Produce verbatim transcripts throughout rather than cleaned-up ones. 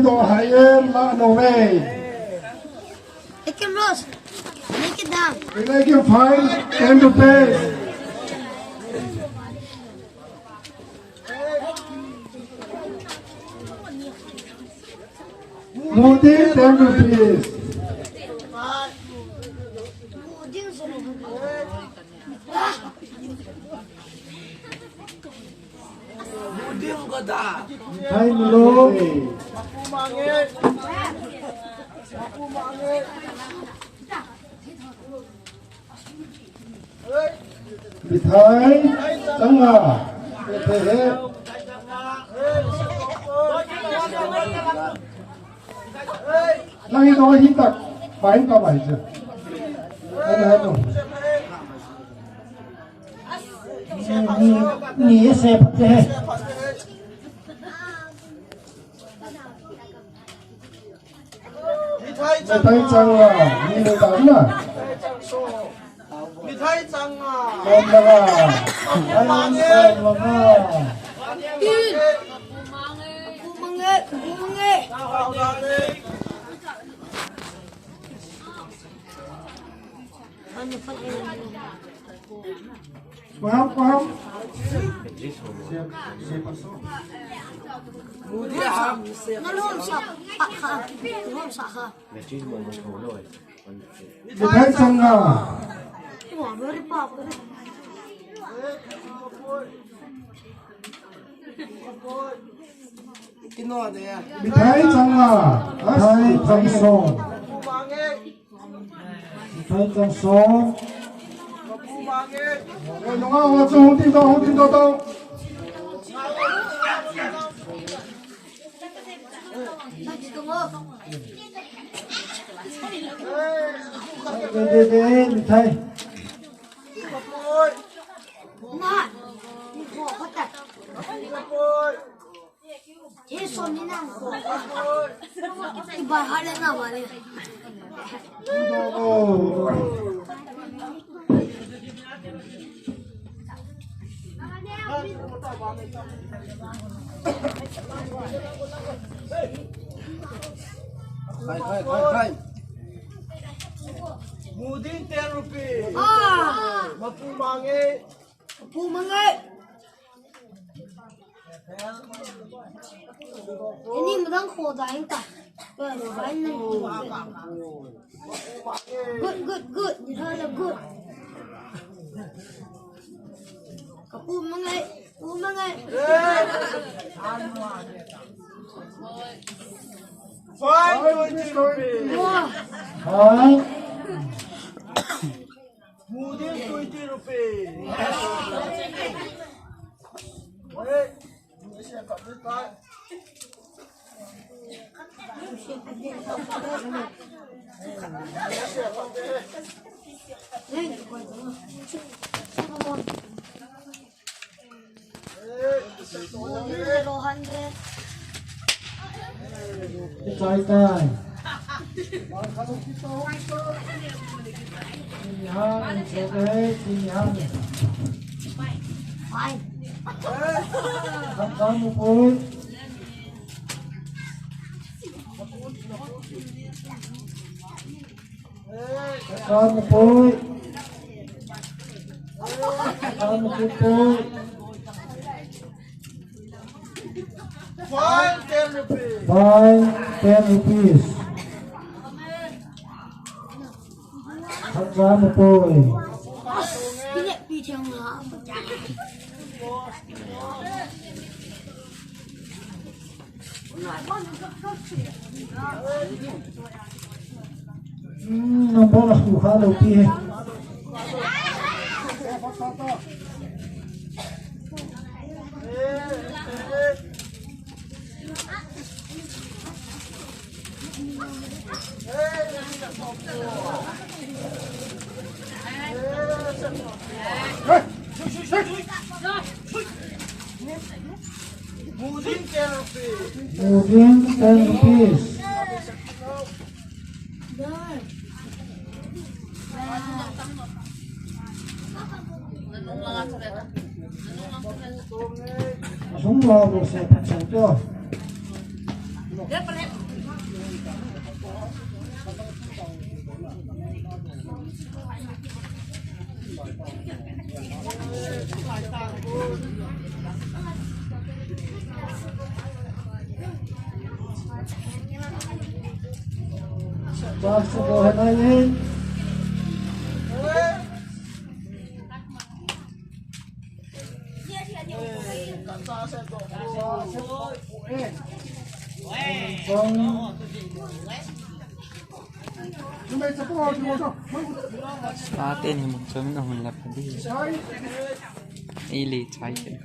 Don't hire la no way. Take him loose. Make it down. We make him fine, ten rupees. Mudi, ten rupees. Mithai milo. Mithai changa. Nang ito hitak. Fine ka bai je. Ano, ano. Ni, ni, ni ese pate. Mithai changa, ni le ta na. Mithai changa. Kom na ba. Kom na ba. Kumange, kumange. Ano pa? Paham, paham. Nalom sa, ha, ha. Nalom sa, ha. Mithai changa. Wah, very powerful. Mithai changa. Mithai changso. Mithai changso. Nunga ho chu hung tin to, hung tin to to. Ve, ve, ve, mithai. Khai, khai, khai, khai. Mudin ten rupees. Ah. Mapu mange. Mapu mange. Ini mudang khoda inta. Good, good, good. Good. Kapu mangai, pu mangai. Five twenty rupees. Wah. Five. Mudin twenty rupees. Hey. Zero hundred. Itai, itai. Sinihan, seven, sinihan. Fine. Kamu pun. Kamu pun. Kamu pun. Fine, ten rupees. Fine, ten rupees. Khat cha mapoi. Hmm, number la khu kha lou pi he. Moving ten rupees. Moving ten rupees. Asung lo lo se phat se to. Ate ni mun chom na hun la padi. Ili chai ken.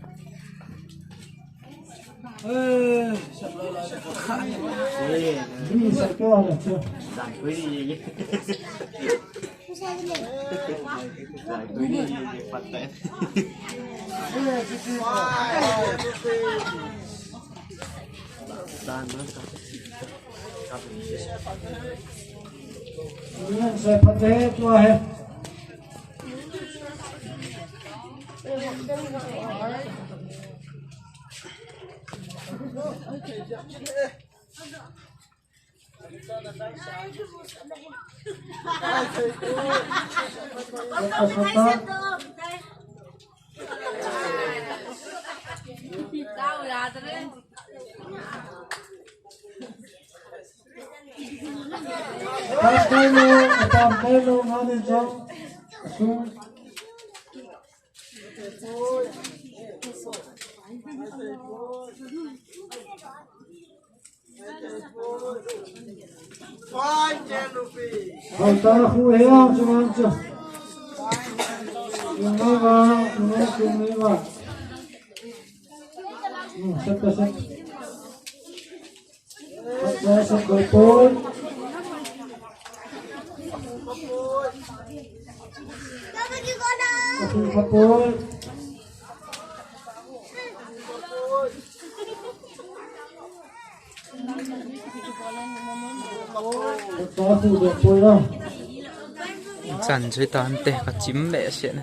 Hauta khu hea chu man chu. Ngai va, ngai chu ngai va. Hmm, set ta set. Set ta set koi poi. Koi poi. Chan chui tante ka chim behseh na.